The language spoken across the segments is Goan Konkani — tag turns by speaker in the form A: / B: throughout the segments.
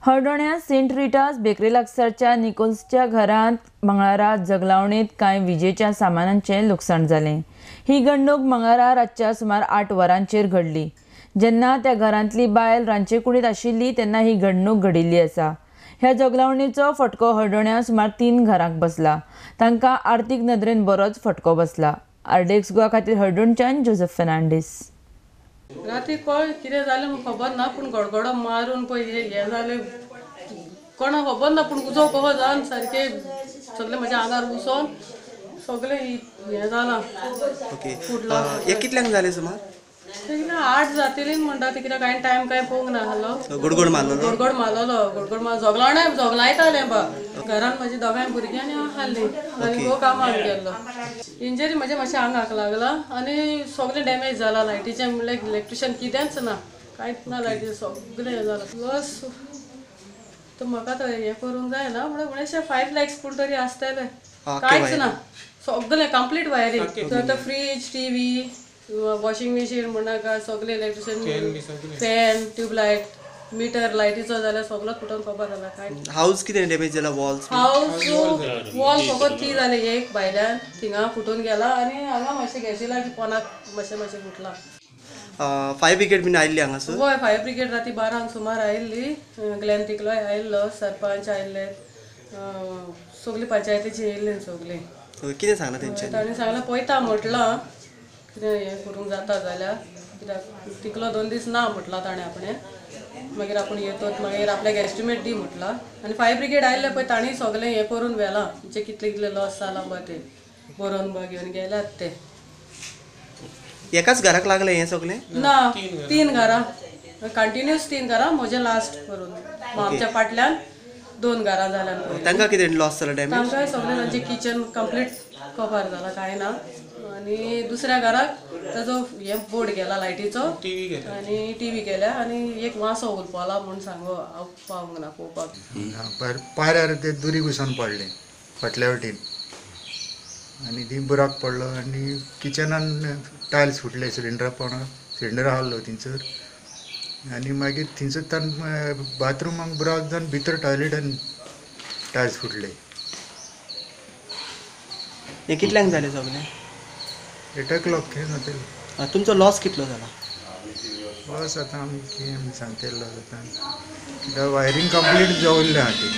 A: हळदोण्या सेंट रिटास बेकरी लागसारच्या निकोल्सच्या घरांत मंगळारा जगलावणेंत कांय विजेच्या सामानांचें लुकसाण जालें. ही घडणूक मंगळारा रातच्या सुमार 8 वरांचेर घडली. जेन्ना त्या घरांतली बायल रांदचे कुडींत आशिल्ली तेन्ना ही घडणूक घडिल्ली आसा. ह्या जगलावणेचो फटको हळदोण्या सुमार 3 घरांक बसला. तांकां आर्थीक नदरेन बरोच फटको बसला. आरडीएक्स गोवा खातीर हळदोणच्यान जोसेफ फेर्नांडीस.
B: राती कोण कितें जालें म्हूण खबर ना, पूण गडगडो मारून पळय हें जालें, कोणाक खबर ना, पूण उजो कसो जावन सारकें सगळें म्हज्या आंगार वचोन सगळें हें जालां.
C: फुटलां. हें कितल्यांक जालें सुमार?
B: 8 जातली म्हणटा ती, कित्याक हांवें टायम कांय पळोवंक नासलो.
C: गडगड मारलेलो?
B: गडगड मारलेलो, गडगड मार जोगलावणें जोगलायतालें बा. घरान म्हजी दोगांय भुरगीं आनी हांव आहलीं आनी घोव कामाक गेल्लो. इंजरी म्हज्या मातशें आंगाक लागला आनी सगळें डॅमेज जाला. लायटीचें म्हणल्यार इलेक्ट्रिशन कितेंच ना, कांयच ना, लायटीचें सगळें हें जालां. प्लस तर म्हाका तर हें करूंक जायना म्हणल्यार म्हणल्यार 5 lakhs पूण तरी आसतलें. कांयच ना, सगळें कंप्लीट वायरींग. आतां फ्रीज, टीव्ही, वॉशिंग मशीन म्हणनाका, सगळें इलेक्ट्रिशन, फॅन, ट्यूबलायट, मिटर लायटीचो जाल्यार सगळो फुटोन खबर जाला. काय
C: हाऊस कितें डॅमेज जाला? वॉल्स
B: हाऊस वॉल फकत ती जालें एक भायल्यान थिंगा फुटून गेला आनी हांगा मातशें गॅसी लागीं पोनाक मातशें मातशें फुटलां.
C: फायर ब्रिगेड बीन आयिल्ली हांगासर?
B: हय, फायर ब्रिगेड राती 12 सुमार आयिल्ली. ग्लॅन तिकलोय आयिल्लो, सरपंच आयिल्ले, सगळी पंचायतीची येयल्ली सगळी.
C: कितें सांगलां तेंच्यांनी?
B: तांणी सांगलां पळयता म्हटलां, कितें हें करूंक जाता जाल्यार, कित्याक तिकलो 2 दीस ना म्हटलां ताणें आपणें, मागीर आपूण येतोच, मागीर आपल्याक एस्टिमेट दी म्हटलां. आनी फायर ब्रिगेड आयिल्ले पळय तांणी सगळें हें करून व्हेलां, म्हणजे कितले कितले लॉस जाला बा ते बरोवन बा घेवन गेल्यात ते.
C: एकाच घराक लागलें हें सगळें?
B: ना, 3 घरां कंटिन्यूस, 3 घरां म्हजें लास्ट करून आमच्या फाटल्यान 2 घरां जाल्यान.
C: तांकां कितें लॉस जाला डॅमेज?
B: तांकां सगळें तांचें किचन कंप्लीट कवर जाला, कांय ना. आनी दुसऱ्या घराक ताजो हे बोर्ड गेला लायटीचो आनी टीव्ही गेल्या आनी एक वांसो उलपाला म्हूण सांगो, हांव पावूंक ना पळोवपाक.
D: पाऱ्यार ते दुरी घुसोन पडलें फाटल्या वटेन आनी ती बुराक पडलो आनी किचनान टायल्स फुटले, सिलिंडरा पोंदा सिलिंडर आहलो थिंयसर आनी मागीर थिंयसर तान बाथरुमाक बुराक जावन भितर टॉयलेटान टायल्स फुटले.
C: हें कितल्यांक जालें सगळें?
D: 8 o'clock हें जातलें.
C: तुमचो लॉस कितलो जाला?
D: लॉस आतां आमी कितें सांगतले लॉस आतां, कित्याक वायरींग कंप्लीट जावल्लें आहा ती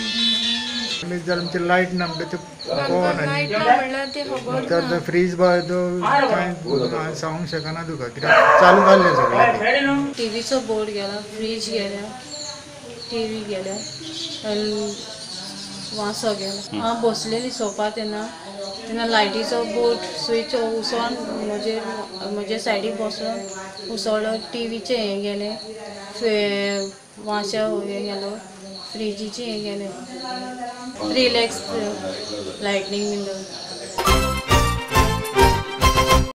D: डॅमेज जालें. आमचें लायट ना म्हणटा तें पळोवन आनी फ्रीज बा तो कांय सांगूंक शकना तुका, कित्याक चालू जाल्लें सगळें.
E: टीव्हीचो बोर्ड गेला, फ्रीज गेल्या, टीव्ही गेल्या आनी वांसो गेला. हांव बसलेली सोफा तेन्ना तेन्ना लायटीचो बोर्ड स्विच उसोन म्हजे म्हजे सायडीक बसलो, उसळ्ळो. टीव्हीचें हें गेलें, वांशा हें गेलो, फ्रिजीचें हें गेलें. 3 lakhs lightning बीन.